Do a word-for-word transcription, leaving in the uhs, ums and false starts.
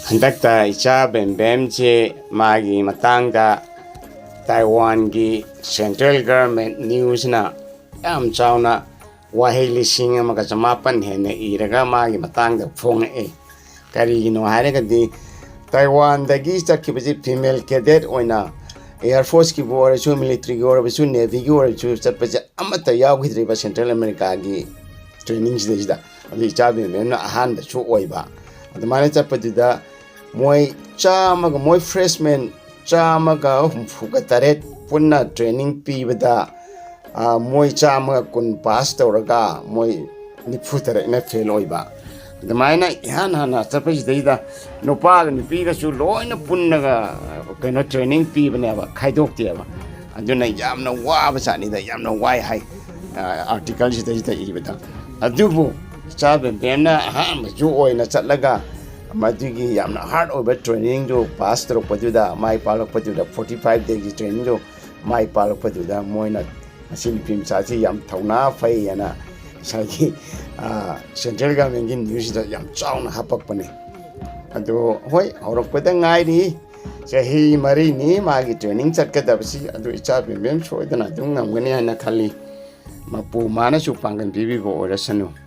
ꯍꯟꯗꯛꯇ ꯏꯆꯥ ꯕꯦꯝꯕꯦꯝꯁꯦ ꯃꯥꯒꯤ ꯃꯇꯥꯡꯗ ꯇꯥꯏꯋꯥꯟꯒꯤ central government newsꯅ ꯌꯥꯝ ꯆꯥꯎꯅ ꯋꯥꯍꯩ ꯂꯤꯁꯤꯡ ꯑꯃꯒ ꯆꯃꯥꯄꯟ ꯍꯦꯟꯅ ꯏꯔꯒ ꯃꯥꯒꯤ ꯃꯇꯥꯡꯗ ꯐꯣꯡꯉꯛꯑꯦ꯫ ꯀꯔꯤꯒꯤꯅꯣ ꯍꯥꯏꯔꯒꯗꯤ ꯇꯥꯏꯋꯥꯟꯗꯒꯤ ꯆꯠꯈꯤꯕꯁꯤ female cadet ꯑꯣꯏꯅ Air Forceꯀꯤꯕꯨ ꯑꯣꯏꯔꯁꯨ, militaryꯒꯤ ꯑꯣꯏꯔꯕꯁꯨ, Navyꯒꯤ ꯑꯣꯏꯔꯁꯨ ꯆꯠꯄꯁꯦ ꯑꯃꯠꯇ ꯌꯥꯎꯈꯤꯗ꯭ꯔꯤꯕ central Americaꯒꯤ trainingꯁꯤꯗꯩꯁꯤꯗ꯫ ꯑꯗꯨ ꯏꯆꯥ ꯕꯦꯝꯕꯦꯝꯅ ꯑꯍꯥꯟꯕꯁꯨ ꯑꯣꯏꯕ꯫ ꯑꯗꯨꯃꯥꯏꯅ ꯆꯠꯄꯗꯨꯗ ꯃꯣꯏ ꯆꯥꯝꯃꯒ, ꯃꯣꯏ freshman ꯆꯥꯝꯃꯒ ꯍꯨꯝꯐꯨꯒ ꯇꯔꯦꯠ ꯄꯨꯟꯅ training ꯄꯤꯕꯗ, ꯃꯣꯏ ꯆꯥꯝꯃꯒ ꯀꯨꯟ pass ꯇꯧꯔꯒ ꯃꯣꯏ ꯅꯤꯐꯨ ꯇꯔꯦꯠꯅ fail ꯑꯣꯏꯕ꯫ ꯑꯗꯨꯃꯥꯏꯅ ꯏꯍꯥꯟ ꯍꯥꯟꯅ ꯆꯠꯄꯁꯤꯗꯩꯗ ꯅꯨꯄꯥꯒ ꯅꯨꯄꯤꯒꯁꯨ ꯂꯣꯏꯅ ꯄꯨꯟꯅꯒ ꯀꯩꯅꯣ training ꯄꯤꯕꯅꯦꯕ, ꯈꯥꯏꯗꯣꯛꯇꯦꯕ꯫ ꯑꯗꯨꯅ ꯌꯥꯝꯅ ꯋꯥꯕ ꯖꯥꯠꯅꯤꯗ, ꯌꯥꯝꯅ ꯋꯥꯏ ꯍꯥꯏ ꯑꯥꯔꯇꯤꯀꯜꯁꯤꯗꯩꯁꯤꯗ ꯏꯕꯗ꯫ ꯑꯗꯨꯕꯨ ꯏꯆꯥ ꯕꯦꯝꯕꯦꯝꯅ ꯑꯍꯥꯟꯕꯁꯨ ꯑꯣꯏꯅ ꯆꯠꯂꯒ ꯃꯗꯨꯒꯤ ꯌꯥꯝꯅ hard ꯑꯣꯏꯕ trainingꯗꯨ pass ꯇꯧꯔꯛꯄꯗꯨꯗ, ꯃꯥꯏ ꯄꯥꯛꯂꯛꯄꯗꯨꯗ, forty five dayꯒꯤ trainingꯗꯨ ꯃꯥꯏ ꯄꯥꯛꯂꯛꯄꯗꯨꯗ ꯃꯣꯏꯅ ꯃꯁꯤ ꯅꯨꯄꯤ ꯃꯆꯥꯁꯤ ꯌꯥꯝ ꯊꯧꯅꯥ ꯐꯩ ꯍꯥꯏꯅ ꯉꯁꯥꯏꯒꯤ central governmentꯀꯤ newsꯁꯤꯗ ꯌꯥꯝ ꯆꯥꯎꯅ ꯍꯥꯄꯛꯄꯅꯦ꯫ ꯑꯗꯨ ꯍꯣꯏ, ꯍꯧꯔꯛꯄꯗ ꯉꯥꯏꯔꯤ, ꯆꯍꯤ ꯃꯔꯤꯅꯤ ꯃꯥꯒꯤ training ꯆꯠꯀꯗꯕꯁꯤ꯫ ꯑꯗꯨ ꯏꯆꯥ ꯕꯦꯝꯕꯦꯝ ꯁꯣꯏꯗꯅ ꯑꯗꯨꯝ ꯉꯝꯒꯅꯤ ꯍꯥꯏꯅ ꯈꯜꯂꯤ꯫ ꯃꯄꯨ ꯃꯥꯅꯁꯨ ꯄꯥꯡꯒꯜ ꯄꯤꯕꯤꯕ ꯑꯣꯏꯔꯁꯅꯨ꯫